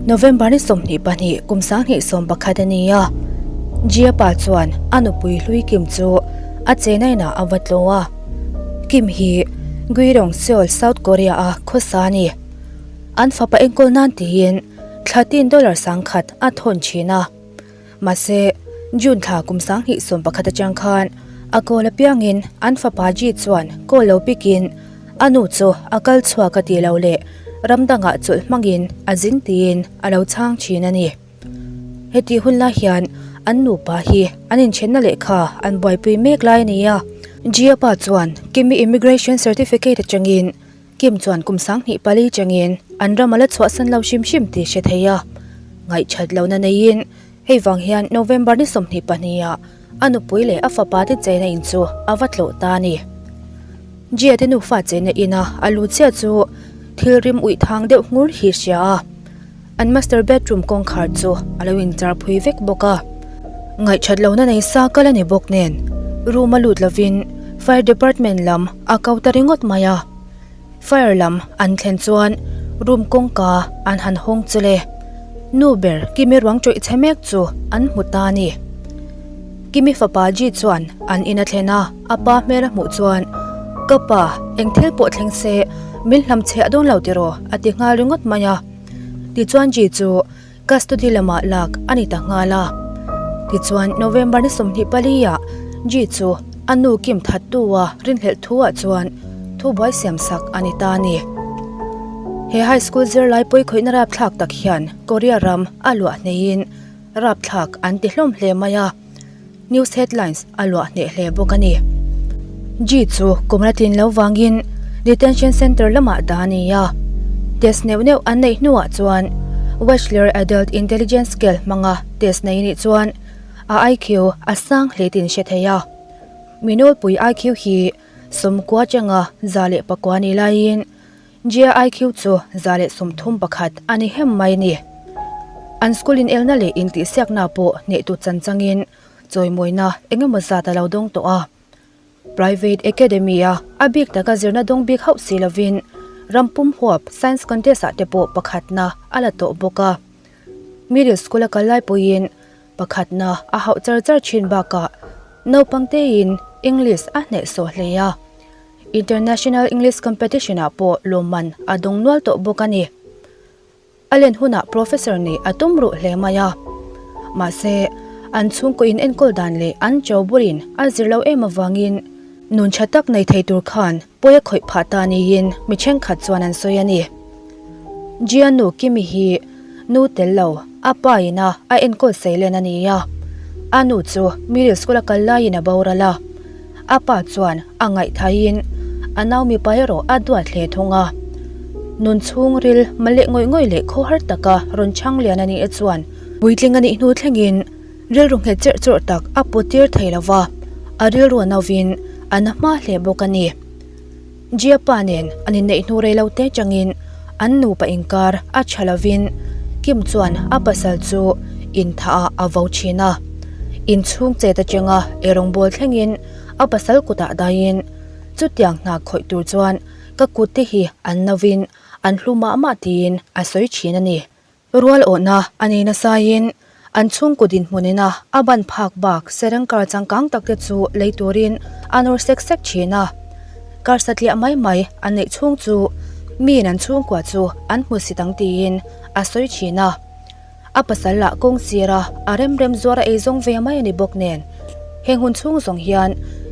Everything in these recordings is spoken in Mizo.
November ni 22 kum 2021 a ni a. Jia pa chuan a nupui hlui Kim chu a chena inah a va tlo a. Kim hi Guirong Seoul, South Korea a khawsa a ni. An fapa enkawl nan tiin thla tin dollar 10,000 a thawn thin a. Mahse, June thla kum 2011 atang khan a call apiangin an fapa Ji chuan call lo pikin a nu chu a kal chhuak a tih loh leh ram dangah chawlh hmangin a zin tiin a lo chhang thin a ni. Hetih hun lai hian an nupa hi an inthenna lehkha an buaipui mek lai a ni a. Ji-a pa chuan Kimi Immigration Certificate atangin Kim chuan kum 24 changin an ram a la chhuahsan lo hrim hrim tih hre thei a, ngaihthat lohna neiin hei vang hian November ni 22 ah a nupui leh a fapa te chena in chu a va tlawh ta a ni. Jia te nufa chena ina a lu chiah chu thil rim uih thang deuh ngur hi hria a, an master bedroom kawngkhar chu a lo inchar phui vek bawk a. Ngaihthat lohna nei sa kal a ni bawk nen room a lut lovin fire department lam a ko ta ringawt mai a. Fire lam an thlen chuan room kawngka an han hawng chu le. Nu ber Kimi ruang tawih chhe mek chu an hmu ta a ni. Kimi fapa Ji chuan an in a thlen a, a pa hmel a hmuh chuan, Ka pa, eng thil pawh thleng se min hlam chhiah dawn lo tiraw? a ti nghal ringawt mai a. Tichuan Ji chu Custody lamah lak a ni ta nghal a. Tichuan November ni 24 ah Ji chu a nu Kim thattu a rinhlelh thu ah chuan thubuai siam sak a ni ta a ni. He high school zirlai pawikhawihna rapthlak tak hian Korea ram a luah hneihin rapthlak an ti hlawm hle mai a. News headlines a luah hneh hle bawk a ni. Ji chu kum la tlin lo vangin detention centre lamah dah a ni a. Test neuh neuh an neih hnuah chuan Wechsler Adult Intelligence Scale hmanga test nei nih chuan a IQ a sang hle tih an hre thei a. Minawlpui IQ hi 90 atanga 109 ni laiin Jia IQ chu 131 a ni hem mai a ni. An school in elna leh intihsiakna pawh hnehtu chan changin chawimawina eng emaw zat a lo dawng tawh a. Private Academy a a bik taka zirna dawng bik hauh si lovin ram pum huap Science Contest ah te pawh pakhatna a la tawh bawk a. Middle School a kal lai pawhin pakhatna a hauh char char thin bakah naupang tein English a hnehsawh hle a. International English Competition ah pawh lawmman a dawng nual tawh bawk a ni. A len hunah Professor nih a tum ruh hle mai a. Mahse, an chhungkaw in enkawl dan leh an cho burin a zir lo em avangin nun tha tak nei thei tur khan pawi a khawih phah ta niin mi thenkhat chuan an sawi a ni. Jia nu Kimi hi nu tel lo a pa ina a enkawl sei len a ni a. A nu chu middle school a kal laiin a boral a. A pa chuan a ngaihthain a nau mipa erawh a duat hle thung a. Nun chhungril maleh ngawih ngawih leh khawhar taka rawn chhang lian a nih chuan puitling a nih hnu thlengin rilru nghet cherh chawrh tak a put tir thei lo va, a rilru a novin a na hma hle bawk a ni. Jia pa nen an inneih hnu rei lo te changin an nupa inkar a tha lovin Kim chuan a pasal chu inthaah a vo thin a. Inchhung chet atanga eirawngbawl thlengin a pasal kutah daiin chutiang hna khawih tur chuan ka kut te hi an novin an hlu mah mah tiin a sawi thin a ni. Rual awhna a nei nasaiin an chhungkaw dinhmun ina a ban phak bak sereng kar changkang tak te chu lei turin a nawr sek sek thin a. Kar satliah mai mai an neih chhung chu miin an chhungkua chu an hmu si tang tiin a sawi thin a. A pasal lah kawng sira a rem rem zuar a ei zawng ve mai a ni bawk nen. Heng hun chhung zawng hian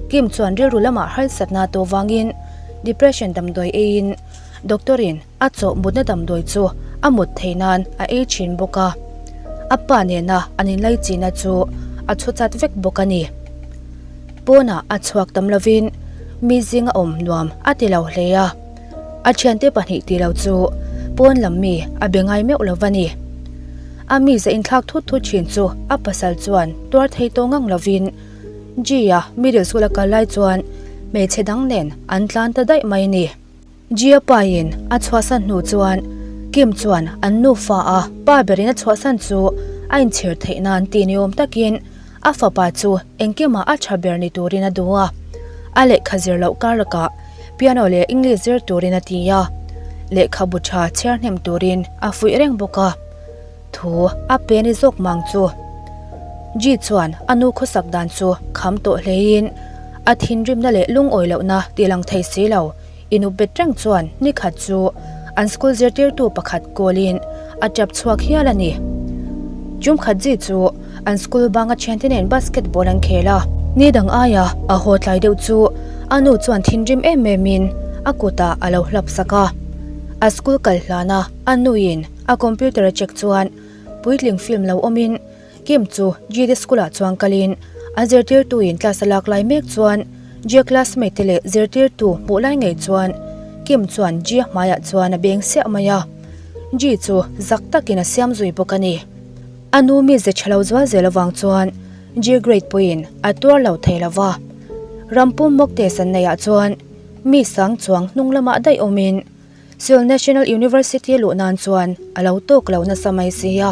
Kim chuan rilru lamah harsatna tawh vangin depression damdawi eiin doctor in A chawh mutna damdawi chu a mut theih nan a ei thin bawk a, a pa nena an inlaichihna chu a chhu chat vek bawk a ni. Pawnah a chhuak tam lovin mi zinga awm nuam a ti lo hle a, a thiante pahnih ti lo chu pawn lam mi a be ngai meuh lo va ni. A mize inthlak thut thut thin chu a pasal chuan tuar thei tawh ngang lovin G-a middle school a kal lai chuan hmeichhe dang nen an tlan ta daih mai a ni. Jia pain a chhuahsan hnu chuan Kim chuan an nufa a pa berin a chhuahsan chu a inchhir theih nan tih ni awm takin a fapa chu engkimah a tha ber ni turin a duh a. A lehkha zir loh kar lakah piano leh English zir turin a ti a, lehkhabu tha chhiar hnem turin a fuih reng bawk a. thu a pe ni zawk mang chu. Ji chuan a nu khawsak dan chu kham tawh hlein a thinrimna leh lungawi lohna tih lang thei si lo. Inup bet reng chuan ni khat chu an school zirtirtu pakhat kawlin a tap chhuak hial a ni. Tum khat Ji chu an school banga thiante nen basketball an khel a. Ni dang aia a haw tlai deuh chu a nu chuan thinrim em emin a kutah a lo hlap sak a. A school kal hlana a nuin a computer a check chuan puitling film lo awmin Kim chu GD School ah chuan kalin a zirtirtuin class a lak lai mek chuan Gia classmate te leh zirtirtu hmuh lai ngei chuan Kim chuan Gia hmaiah chuan a beng siah mai a. Gi chu zak takin a siam zui bawk a ni. A nu mize tha lo zual zel avang chuan Gi grade pawhin a tuar lo thei lo va. Rampum mock test an neihah chuan mi sang chuang hnung lamah daih awmin Seoul National University luh nan chuan a lo tawk lo nasa mai si a.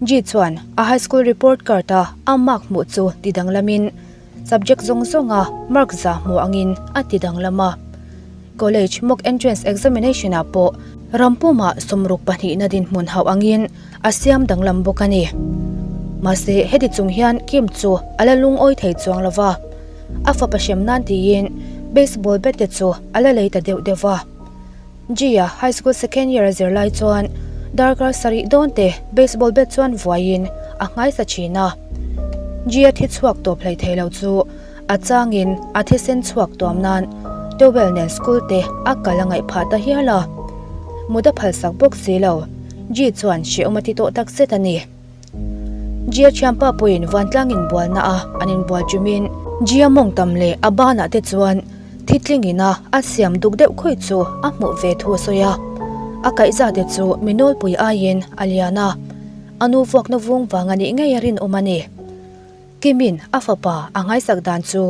Ji chuan a high school report card a a mark hmuh chu ti danglamin subject zawng zawnga mark za hmuh angin a ti danglam a. College mock entrance examination ah pawh rampumah sawmruk pahnihna dinhmun hauh angin a siam danglam bawk a ni. Mahse heti chung hian Kim chu a la lungawi thei chuang lo va. A fapa hrem nan tiin baseball bat te chu a la lei ta deuh deuh va. Gia high school second year a zir lai chuan darkar sarih dawn te baseball bat chuan vuaiin a nghaisa thin a. Gia thi chhuak tawp hlei thei lo chu a changin a thisen chhuak tuam nan towel nen school te a kal a ngaih phah ta hial a. Mut a phalsak bawk si lo. Ji chuan hrehawm a ti tawh tak zet a ni. Jia thianpa pawhin vantlang inbualna a an inbual ṭumin Jia mawng tam leh a banah te chuan thitling ina a siam duk deuh khawi chu a hmuh ve thu a sawi a. A kaihza te chu mi nawlpui aiin a lian a, a nu vuakna vung vang a nih ngei a rinawm a ni. Kimin a fapa a nghaisak dan chu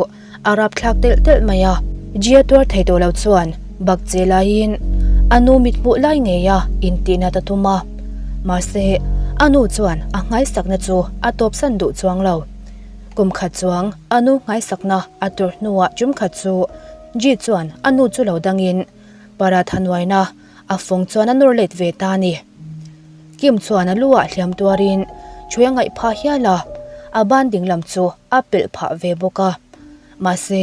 a rapthlak telh telh mai a. Jia tuar thei tawh lo chuan bak che laiin a nu mit hmuh lai ngei a intihna ta tum a. Mahse, a nu chuan a nghaisakna chu a tawpsan duh chuang lo. Kum khat chuang a nu nghaisakna a tur hnuah tum khat chu Ji chuan a nu chu lo dangin paratha nuaina a fawng chuan a nawr let ve ta a ni. Kim chuan a lu ah hliam tuarin ṭhui a ngaih phah hial a, a ban dinglam chu a pelh phah ve bawk a. Mahse,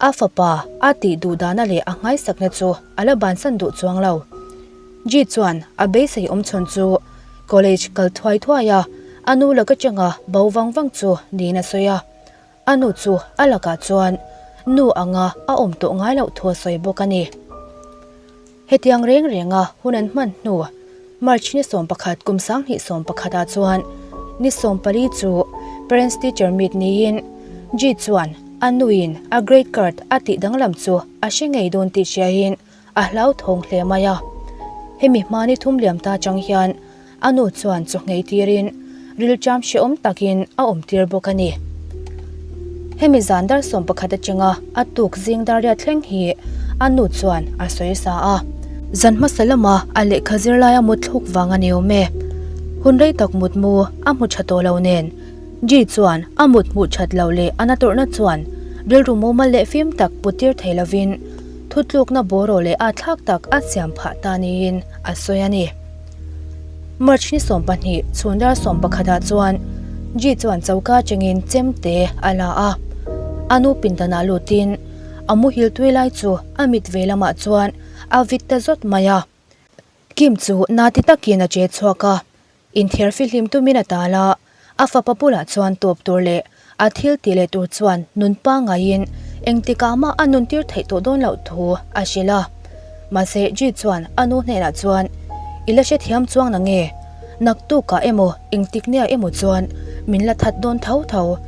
a fapa a tih duh dana leh a nghaisakna chu a la bansan duh chuang lo. Ji chuan a beisei awm chhawn chu college kal thuai thuai a, a nu laka changa bo vang vang chu niin a sawi a. A nu chu a lakah chuan nu anga a awm tawh ngai loh thu a sawi bawk a ni. Hetiang reng renga hun an hman hnu March ni 11 kum 2011 ah chuan ni 14 chu Parents Teacher Meet niin Ji chuan a nuin a grade card a tih danglam chu a hre ngei dawn tih hriain a hlauthawng hle mai a. Hemi hma ni thum liam ta chang hian A nu chuan chaw nghei tirin rilṭam hrehawm takin a awm tir bawk a ni. Hemi zan dar 11 atanga a tuk zing dar riat thleng hi a nu chuan a sawi sa a. Zan hmasa lama a lehkha zirlaia mut thluk vang a ni awm e. Hun rei tak mutmu a hmu tha tawh lo nen Ji chuan a mut hmuh that loh leh a na tawrhna chuan rilru mumal leh fim tak put tir thei lovin thutlukna bawraw leh atthlak tak a siam phah ta niin a sawi a ni. March ni 12 chhun dar 11 ah chuan Ji chuan choka atangin chemte a la a, a nu pindanah lutin a muhil tui lai chu a mit ve lamah chuan a vit ta zawt mai a. Kim chu na ti takin a che chhuak a, inthiar fihlim tumin a tal a, A fapa bulah chuan tawp tur leh a thil tih leh tur chuan nun pangaiin engtikah mah a nun tir theih tawh dawn loh thu a hrilh a. Mahse Ji chuan a nu hnenah chuan, I la hrethiam chuang na nge? Naktukah emaw engtik nia emaw chuan min la that dawn tho tho.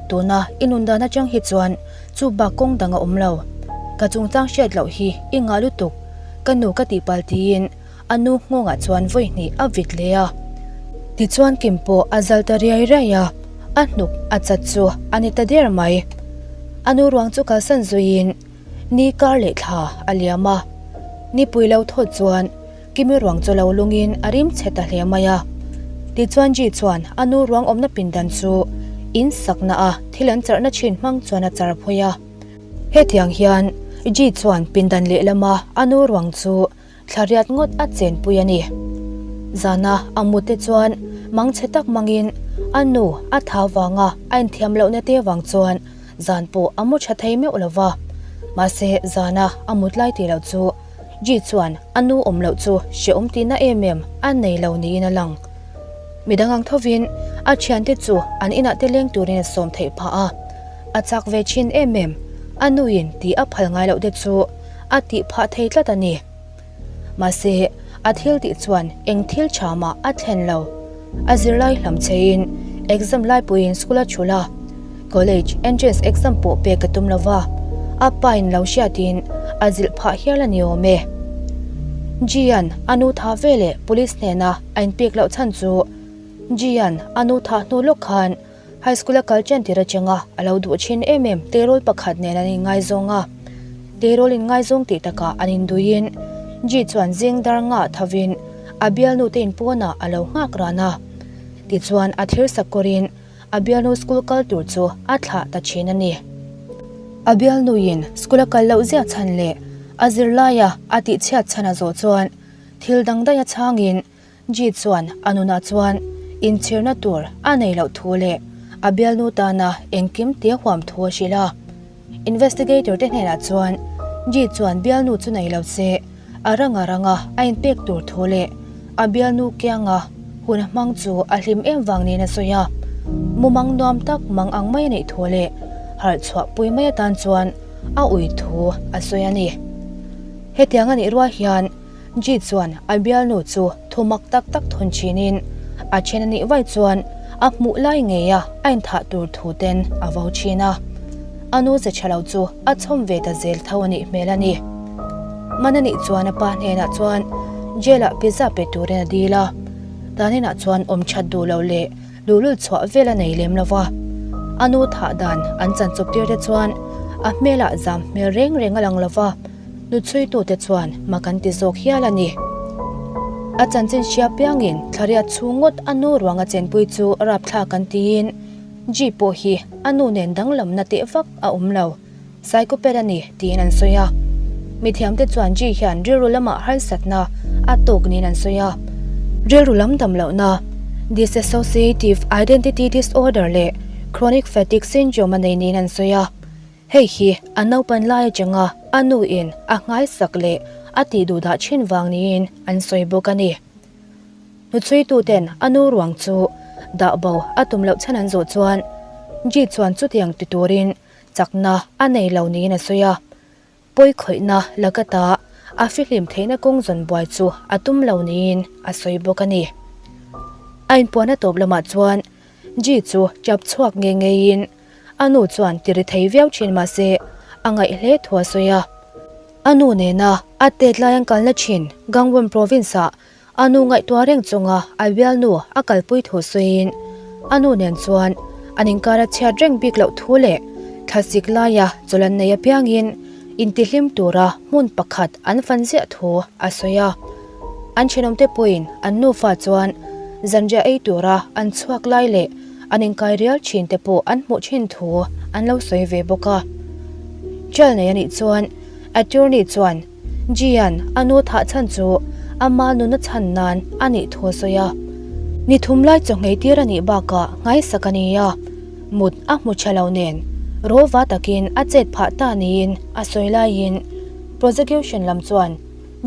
Tuna i nun dan atang hi chuan chu bak kawng dang a awm lo. Ka chungchang hriat loh hi i ngah lutuk. Ka nu ka tihpal tiin A nu nghawngah chuan vawi hnih a vit leh a. Tichuan Kim pawh a zal ta riai riai a, a hnuk a chat chu a ni ta der mai. A nu ruang chu kalsan zuiin ni kar leh thla a liam a. Nipui lo thawt chuan Kimi ruang chu lo lungin a rim chhe ta hle mai a. Tichuan Ji chuan a nu ruang awmna pindan chu in sakna a thil an charhna thin hmang chuan a char phawi a. Hetiang hian Ji chuan pindan lehlama a nu ruang chu Thla riat ngawt a chenpui a ni. Zana a mut te chuan Mangchhe tak mangin a nu a tha vanga a inthiam lohna te vang chuan zan pawh a mu tha thei meuh lo va. Mahse zana a mut lai tih loh chu Ji chuan a nu awm loh chu hrehawm tihna em em a nei lo niin a lang. Midang ang thovin a thiante chu an inah te leng turin a sawm theih phah a. A chak ve thin em em, a nuin tih a phal ngai loh te chu a tih phah thei tlat a ni. Mahse, a thil tih chuan eng thil tha mah a thlen lo. A zirlai hlam cheiin exam lai puiin school a chhul a, college entrance exam pawh pek a tum lo va, a pain lo hriatin a zilh phah hial a ni awm e. G-a'n a nu tha veleh police hnena a inpek loh chhan chu G-a'n a nu thah hnu lawk khan High school a kal ṭan tir aṭanga a lo duh ṭhin em em tleirawl pakhat nen an inngaizawng a. Tleirawl inngaizawng tih takah an induiin Ji chuan zing dar ngah thovin a bialnu te inpawnah a lo nghak ran a. Tichuan a thir sakawrin a bialnu school kal tur chu a thlah ta ṭhin a ni. A bialnuin school a kal loh ziah chhan leh a zirlaia a tihchhiat chhan a zawh chuan thil dang daih a chhangin Ji chuan a nunah chuan inchhirna tur a nei loh thu leh a bialnu tana engkim tia huam thu a hrilh a. Investigator te hnenah chuan Ji chuan bialnu chu nei lo se a ranga ranga a inpek tur thu leh a bialnu kianga hun a hmang chu a hlim em vang niin a sawi a. Mumang nuam tak mang ang mai a neih thu leh harh chhuah pui mai atan chuan a ui thu a sawi a ni. Hetiang a nih rual hian Ji chuan a bialnu chu thu mak tak tak thawn thinin a then a nih vaih chuan a hmuh lai ngeia a inthah tur thu ten a vo thin a. A nu ze tha lo chu a chhawm ve ta zel tho a nih hmel a ni. Man a nih chuan a pa hnenah chuan jail ah pizza pe turin a dil a. Daninah chuan awm that duh loh leh luhlul chhuah vel a nei lem lo va. A nu thah dan an chan chawp tir te chuan a hmelah zam hmel reng reng a lang lo va. Hnuchhuitute chuan mak an ti zawk hial a ni. A chanchin hria piangin thlariat chhung ngawt a nu ruang a chenpui chu rapthlak an tiin Ji pawh hi a nu nen danglamna teh vak a awm lo, psychopath a ni tiin an sawi a. Mithiamte chuan Ji hian rilru lamah harsatna a tawk niin an sawi a. Rilru lam damlohna, dissociative identity disorder leh chronic fatigue syndrome a nei niin an sawi a. Hei hi a naupan lai atanga a nu in a nghaisak leh a tih duh dah thin vang niin an sawi bawk a ni. Hnuchhuitu ten a nu ruang chu dah bo a tum loh chhan an zawh chuan Ji chuan chutiang ti turin chakna a nei lo niin a sawi a. Pawikhawihna lakata a fihlim theihna kawng zawn buai chu a tum lo niin a sawi bawk a ni. A inpuahna tawp lamah chuan Ji chu chap chhuak ngei ngeiin A nu chuan ti ri thei viau thin mahse a ngaih hle thu a sawi a. A nu nena a tet lai an kalna thin Gangwon Province-ah a nu ngaihtuah reng chunga a bialnu a kalpui thu sawiin a nu nen chuan an inkar a chhiat reng bik loh thu leh thlasik laia chawlh an nei apiangin intihlim tura hmun pakhat an fan ziah thu a sawi a. An thenawmte pawhin an nufa chuan zanriah ei tura an chhuak lai leh An inkai rial thin te pawh an hmuh thin thu an lo sawi ve bawk a. Jail nei a nih chuan attorney chuan Ji-a'n a nu thah chhan chu ama nuna chhan nan a nih thu a sawi a. Ni thum lai chaw nghei tir a nih bakah nghaisak a ni a, mut a hmu tha lo nen rawva takin a chet phah ta niin a sawi laiin prosecution lam chuan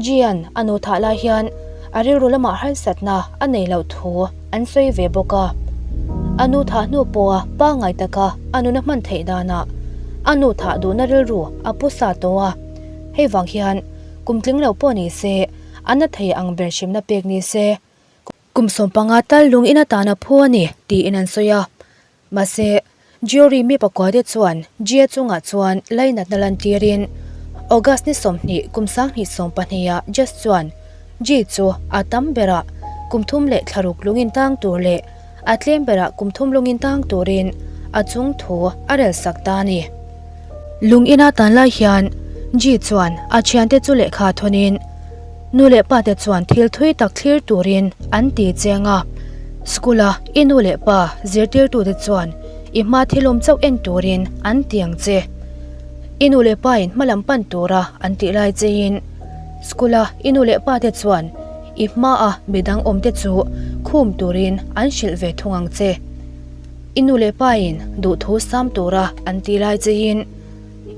Jian a nu thah lai hian a rilru lamah harsatna a nei loh thu an sawi ve bawk a. A nu thah hnu pawha pangngai taka a nuna hman theih danah a nu thah duhna rilru a pu sa tawh a. Hei vang hian kum tling lo pawh ni se, a na thei ang ber hrimna pek ni se, kum 15 tal lung in atan a phu a ni tiin an sawi a. Mahse, Jury mi pakuate chuan Jia chungah chuan lainatna lantirin August ni 20 kum 2012 ah Judge chuan Ji chu a tam berah kum thum leh thlaruk lungin tang tur leh a tlem berah kum thum lungin tang turin a chung thu a relsak ta a ni. Lung ina tan lai hian Ji chuan a thiante chu lehkha thawnin Nu leh pa te chuan thil thui tak thlir turin an ti cheng a. School a i nu leh pa zirtirtute chuan i hma thil awm chauh en turin an ti ang che. I nu leh pa in hma lam pan tura an tih lai cheiin school a i nu leh pa te chuan I hmaa midang awmte chu khum turin an hrilh ve thung ang che. I nu leh pain duhthu sam tura an ti lai cheiin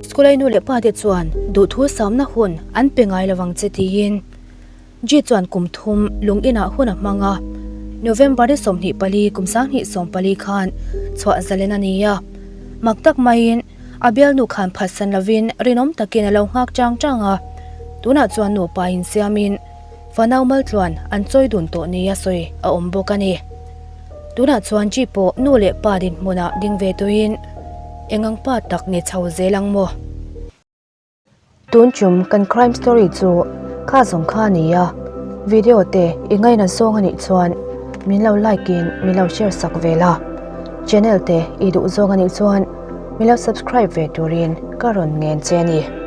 school-a i nu leh pate chuan duhthu samna hun an pe ngai lo ang che tiin Ji chuan kum thum lung inah hun a hmang a. November ni 24 kum 2014 khan chhuah zalen a ni a. Mak tak maiin A bialnu khan phatsan lovin rinawm takin a lo nghak chang chang a, tunah chuan nupa insiamin fanau maltluan an chawi dun tawh nia sawi a awm bawk a ni. Tunah chuan Ji pawh nu leh pa dinhmunah ding ve tuiin eng ang pa tak ni chho zel ang maw? Tun chum kan crime story chu kha zawng kha a ni a, video te i ngaina zawng a nih chuan min lo like in min lo share sak ve la, channel te i duh zawng a nih chuan min lo subscribe ve turin ka rawn ngen che a ni.